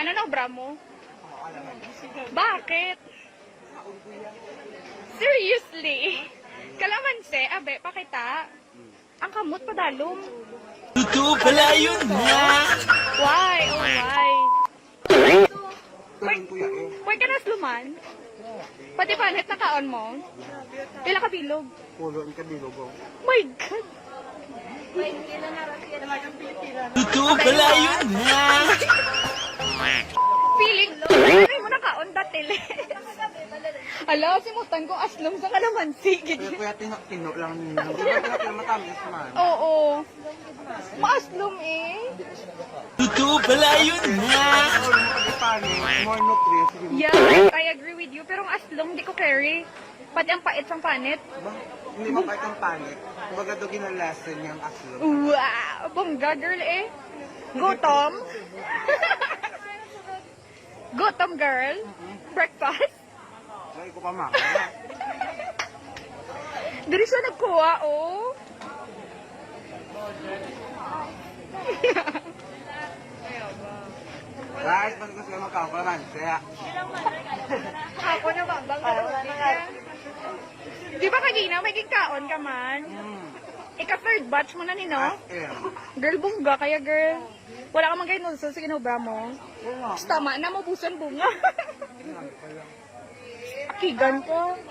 Ano na obra mo? Bakit? Seriously? Kalamansi, abe, pakita. Ang kamot padalom. Totoo pala yun ha? Why? Oh, why? Tanong kuya eh. Why ka nasluman? Pati panit na kaon mo? Pila ka bilog? Pulo ang kabilog oh. My God! Totoo pala yun ha? Feeling, ano mo nakaon datil. Ala, simutan ko aslom sa kalamansi. Kuya, kuya, tino-tino lang ninyo. Di ba tino-tino matamis man? Oo. Maaslom eh. Totoo pala yun ha? Pero mo pag-ipani, more nutrients. Sige mo. Yeah, I agree with you. Pero ang aslom, di ko carry. Pati ang pait sang panit. Ba? Hindi mapait ang panit. Kumbaga daw ginalesen niya ang aslom. Wow! Bongga, girl eh. Gutom? Gutom, girl? Breakfast? Ay, ko pa ma. Diri siya nagkuha, oh. Guys, mas gusto ko magkaon kalamansi. Ako na ba? Bang Di ba kagina, may gigkaon ka man? Ika third batch mo na ni, no? As in. Girl, bongga kaya, girl. Wala ka man kayo nulso sa ginobra mo. Oo. Tapos tama na, mabusan bunga. Akigan ko. As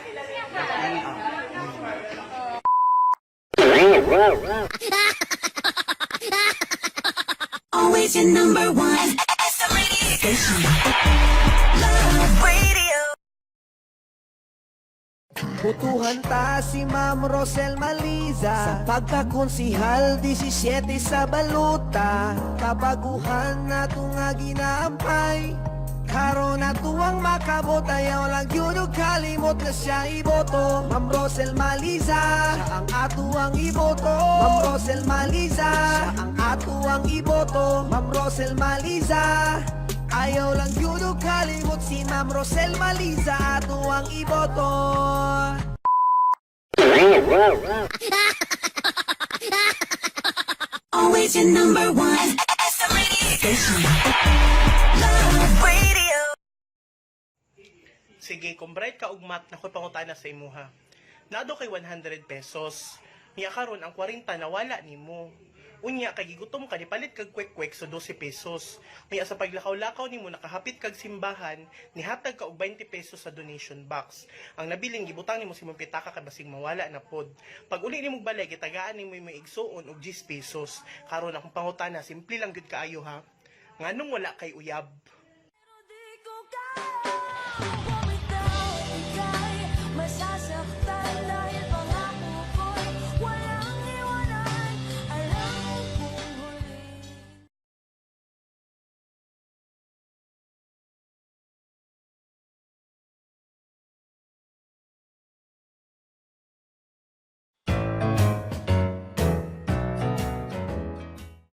in, ah. Always your number one. SM Radio Station. Love Radio. Butuhan ta si Ma'am Rosel Maliza sa pagkakonsihal 17 sa baluta. Kabaguhan na nga ginaampay. Karon na tuwang makabot, ayaw lang yun og kalimot na siya iboto. Ma'am Rosel Maliza, siya ang atuang iboto. Ma'am Rosel Maliza, siya ang atuang iboto. Ma'am Rosel Maliza, ayaw lang yun og kalimot si Ma'am Rosel Maliza, ato ang iboto. Always your number one. SM Radio Station. Love Radio. Sige, kung bright ka og math, nakoy pangutana sa imuha. Nado kay 100 pesos. Niya karon ang 40 nawala nimo. Unya kay gigutom ka nipalit kag kwek-kwek so 12 pesos. Unya sa paglakaw-lakaw nimo nakahapit kag simbahan, nihatag ka og 20 pesos sa donation box. Ang nabilin gibutang nimo sa imong pitaka kay basig mawala na pod. Pag uli nimo balay gitagaan nimo imong igsuon og 10 pesos. Karon akong pangutana, simple lang gyud kaayo ha. Nganong wala kay uyab?